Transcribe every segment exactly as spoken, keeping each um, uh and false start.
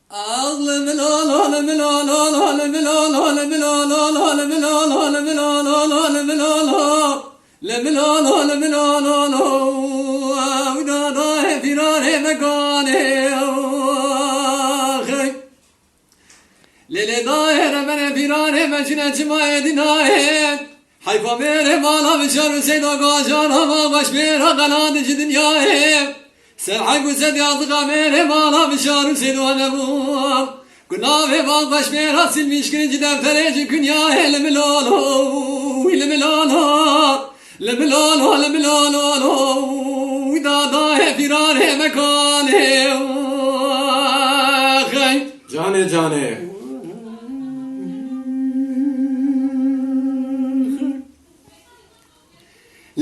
Ax li milolo, li milolo, li milolo, li milolo, li milolo, li milolo, li milolo, li milolo, li milolo, li milolo, wî dada hê fîranê me kanê, ax. Lê lê dayê re me ne fîranê me çine çima êdî nayê. Heyfa mêrê mala Bişar û Seyda Gajar hava baş mêra qelandin ji dinyayê. Ser heyf û sed yazdiqa mêrê mala Bişar û Seyda nebû. Ku navê van baş mêra silmîş kirin ji defterê ji kunyayê li milolo, wî li milolo, li milolo, li milolo, wî dadayê fîranê mekanê. Xey. Canê canê.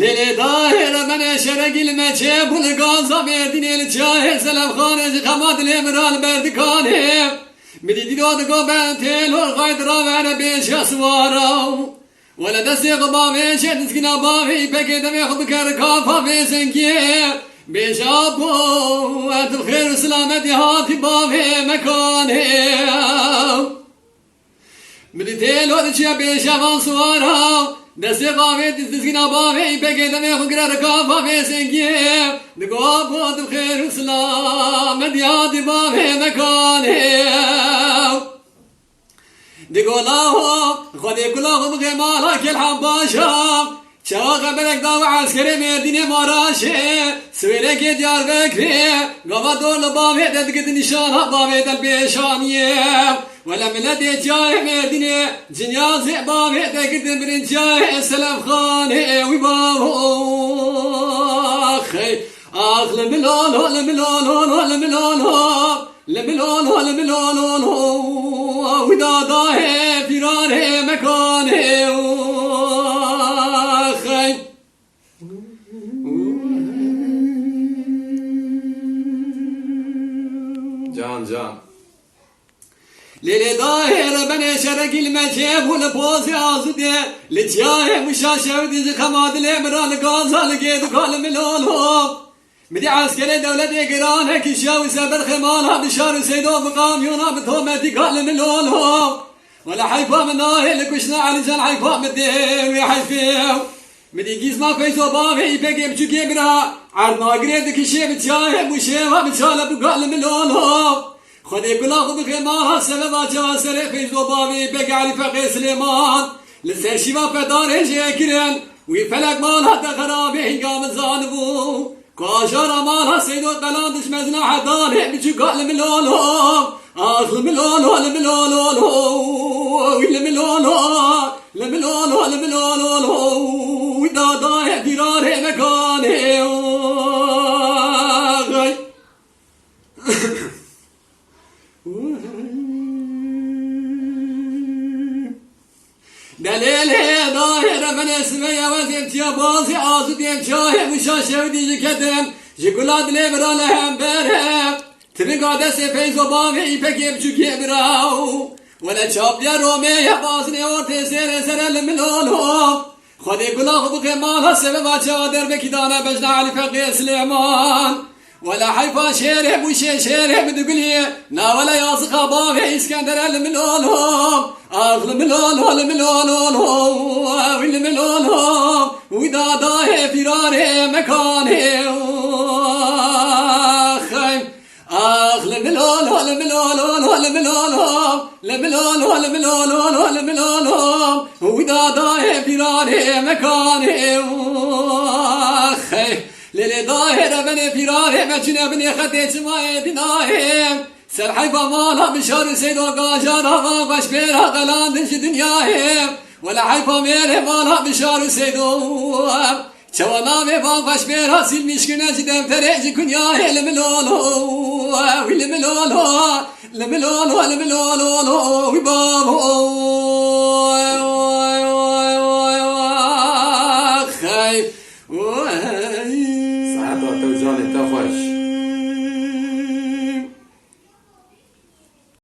Lê lê dahê re me ne şerekî li me çê bû li gaza Mêrdînê li çiyayê Selefxanê ji xema dilê min ra li ber dikanê. Min dî dîdo digo ben têlo xay diravere bêje siwara. Wele destê xwe bavêje dizgîna bavê îpekê demê xwe bikere kafa vê zengiyê. Bêje apo ez bi xêr û silametî hatî bavê mekanê. Min dî têlo diçiya bêje van siwara. Destê bavê diz dizgîna bavê îpekê demê xwe gire rikafa vê zengiyê. Digo apo tu xêr û silamet yadî bavê mekanê. Digo laho, Xwedê kula xwe bixê mala Kelhan Paşa. Çawa xeberek da we eskerê Mêrdînê Maraşê, Swêrekê Diyarbekirê, gava dor li bavê de digirtin nîşana bavê de li pêşaniyê. Wele miletê çiyayê Mêrdînê, cinyazê bavê de girtin birin çiyayê Selefxanê, wî bavo. Xey, ax li milolo, li milolo, li milolo. Li milolo, li milolo, wî dadayê fîranê mekanê, xey. Can, can. Lê lê dahê re benê şerekî li me çê bû li pozê azûdê, li çiyayê Muşa şewdî ji xema dilê min ra li gaza li gê dika li milolo. Min dî eskerê dewletê giran hekî şew û seber xemala Bişar û Seydo bi kamyona bi tometî gal li milolo. Wele heyfa min nahê li kuştina Elîcan heyfa min dê wê heyfê. Min dî gîzma Feyzo bavê îpekê biçûkê bira erd nagirê dikişê bi çiyayê bû şêwa bi çale bû gal li milolo. Xwedê gula xwe bixê mala sebeba çawa serê Feyzo bavê îpekê Elî Feqê Silêman. Li ser şîva fedarê jê kirin wî felek mala te xerabê hînga min zanibû. Ku ajara mala Seydo qelan dişmezina hedanê biçûka li milolo. Ax li milolo, li milolo, wî li milolo, li milolo, li milolo, wî dadayê fîranê mekanê. Axay. Delêlê dahê re menê sibê ya wezên tiya bazê azû dêm çayê muşa şewdî ji ketin ji gula dilê bira li hembere. Tivinga destê Feyzo bavê îpekê biçûkê bira û wele çapliya romê ya bazinê ortê sêrê sere li milolo. Xwedê gula xwe bixê mala sebeba çawa derbekî dane bejna Elî Feqê Silêman. Wele heyfa şêrê bû şê şêrê bi digulî. Na wele yaziqa bavê Îskendere li milolo. Ax li milolo, li milolo, wî li milolo. Wî dadayê fîranê mekanê. Ax, hey. Ax li milolo, li milolo, li milolo. Li milolo, li milolo, li milolo. Wî dadayê fîranê mekanê. Ax, hey. Lê lê dahê re benê fîranê me çine binê xetê çimayê dinayê. Ser heyfa mala Bişar û Seydo Gajar hava xweş pêra qelandin ji dinyayê. Wele heyfa mêrê mala Bişar û Seydo. Çawa navê van xweş pêra sîlmîş kirine ji defterê ji kunyayê li milolo. Wî li milolo. Li milolo, li milolo, wî bavo.